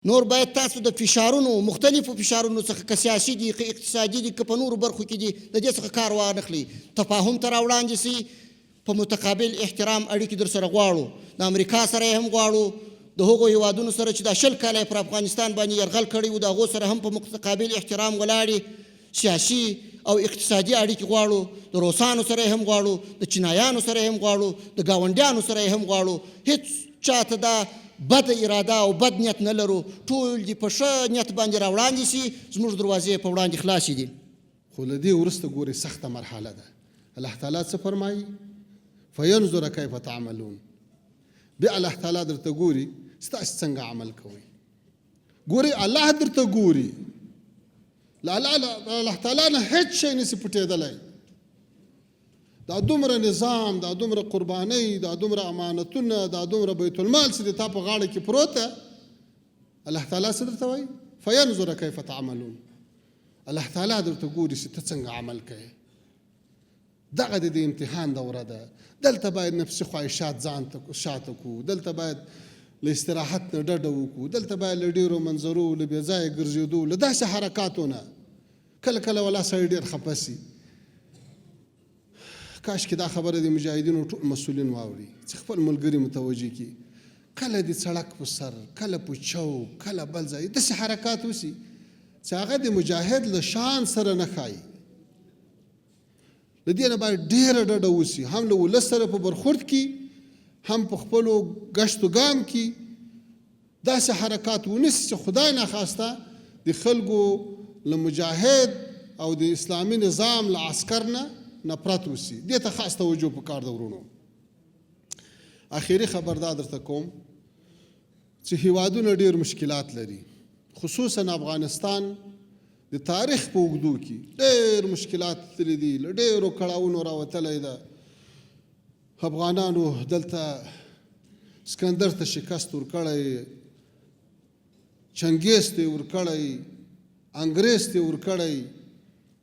نور باید تاسو د فشارونو، مختلفو فشارونو څخه، که سیاسي دي، که اقتصادي دي، که په نورو برخو کې دي، د دې څخه کار وانخلئ. تفاهم ته راوړاندې شئ، په متقابل احترام اړیکې درسره غواړو. د امریکا سره یې هم غواړو، د هغو هیوادونو سره چې دا 20 کاله یې پر افغانستان باندې یرغل کړی و، د هغو سره هم په متقابل احترام ولاړې سیاسي او اقتصادي اړیکې غواړو. د روسانو سره یې هم غواړو، د چینایانو سره یې هم غواړو، د ګاونډیانو سره یې هم غواړو. هیڅ چاته دا بده اراده او بد نیت نه لرو، ټول دې په ښه نیت باندې راوړاندې شي، زموږ دروازې په وړاندې خلاصې دي. خو له دې وروسته ګورئ سخته مرحله ده. الله تعالی څه فرمایي؟ فینظر کیف تعملون. بیا الله تعالی درته ګوري چې تاسو څنګه عمل کوئ. ګورئ الله درته ګوري، له الله تعالی نه هیڅ شی نشي پټېدلی. دا دومره نظام، دا دومره قربانۍ، دا دومره امانتونه، دا دومره بیت المال چې د تا په غاړه کې پروت ده، الله تعالی څه درته وایي؟ فینظر کیف تعملون. الله تعالی درته ګوري چې ته څنګه عمل کوې. دغه د دې امتحان دوره ده. دلته باید نفسي خواهشات ځان ته شاته کړو، دلته باید له استراحت نه ډډه وکړو، دلته باید له ډېرو منظرو، له بې ځایه ګرځېدو، له داسې حرکاتو نه کله کله ولا سړی ډېر خفه سي. کاش کې دا خبره د مجاهدینو ټول مسؤلین واوري چې خپل ملګري متوجه کړي. کله د سړک په سر، کله په چوک، کله بل ځای داسې حرکات وسي چې هغه د مجاهد له شان سره نه ښایي. له دې نه باید ډېره ډډه وسي، هم له ولس سره په برخورد کې، هم په خپلو ګشت و ګام کې داسې حرکات ونیسي چې خدای ناخواسته د خلکو له مجاهد او د اسلامي نظام له عسکر نه نفرت وسي. دې ته خاص توجه پکار ده ورونو. اخري خبر دا درته کوم چې هیوادونه ډېر مشکلات لري، خصوصا افغانستان د تاریخ په اوږدو کې ډېر مشکلات تللي دي، له ډېرو کړاوونو راوتلی ده. افغانانو دلته سکندر ته شکست ورکړی، چنګیز ته یې ورکړی، انګریز ته یې ورکړی،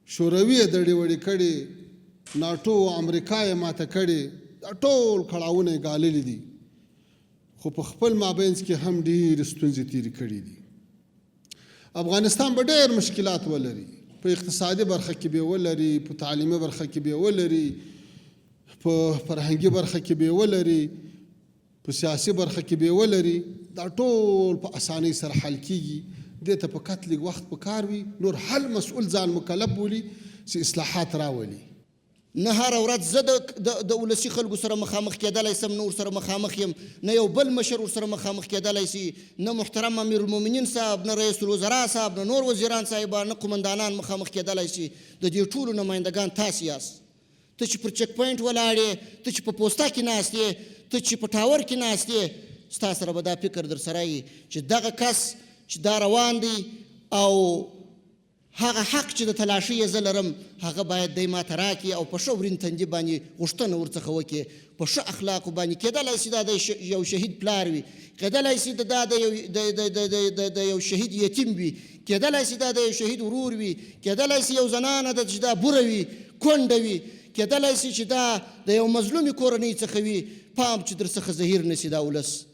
شوروي یې دړې وړې کړې، ناټو او امریکا یې ماته کړې. دا ټول کړاوونه یې ګاللي دي، خو په خپل مابینځ کې هم ډېرې ستونزې تېرې کړې دي. افغانستان به ډېر مشکلات ولري، په اقتصادي برخه کې به ولري، په تعلیمي برخه کې به ولري، په فرهنګي برخه کې به ولري، په سیاسي برخه کې به ولري. دا ټول په اسانۍ سره حل کیږي. دې ته فقط لږ وخت پکار وي، نور هر مسؤل ځان مکلف بولي چې اصلاحات راولي. نه هره ورځ زه د ولسي خلکو سره مخامخ کېدلی سم، نه ورسره مخامخ یم، نه یو بل مشر ورسره مخامخ کېدلی سي، نه محترم امیرالمؤمنین صاحب، نه رئیس الوزرا صاحب، نه نور وزیران صاحبان، نه قومندانان مخامخ کېدلی سي. د دې ټولو نمایندګان تاسې یاست. ته چې پر چک پوینټ ولاړ یې، ته چې په پوسته کې ناست یې، ته چې په ټاور کې ناست یې، ستا سره به دا فکر درسره وي چې دغه کس چې دا روان دی او هغه حق چې د تلاشۍ یې زه لرم، هغه باید دی ماته راکړي او په ښه ورین تندي باندې غوښتنه ورڅخه وکړي، په ښه اخلاقو باندې. کېدلی شي دا د یو شهید پلار وي، کېدلی شي دا د یو شهید یتیم وي، کېدلی شي دا د یو شهید ورور وي، کېدلی شي یو زنانه ده چې دا بوره وي، کونډه وي، کېدلی شي چې دا د یو مظلومې کورنۍ څخه وي. پام چې درڅخه زهیر نه شي دا ولس.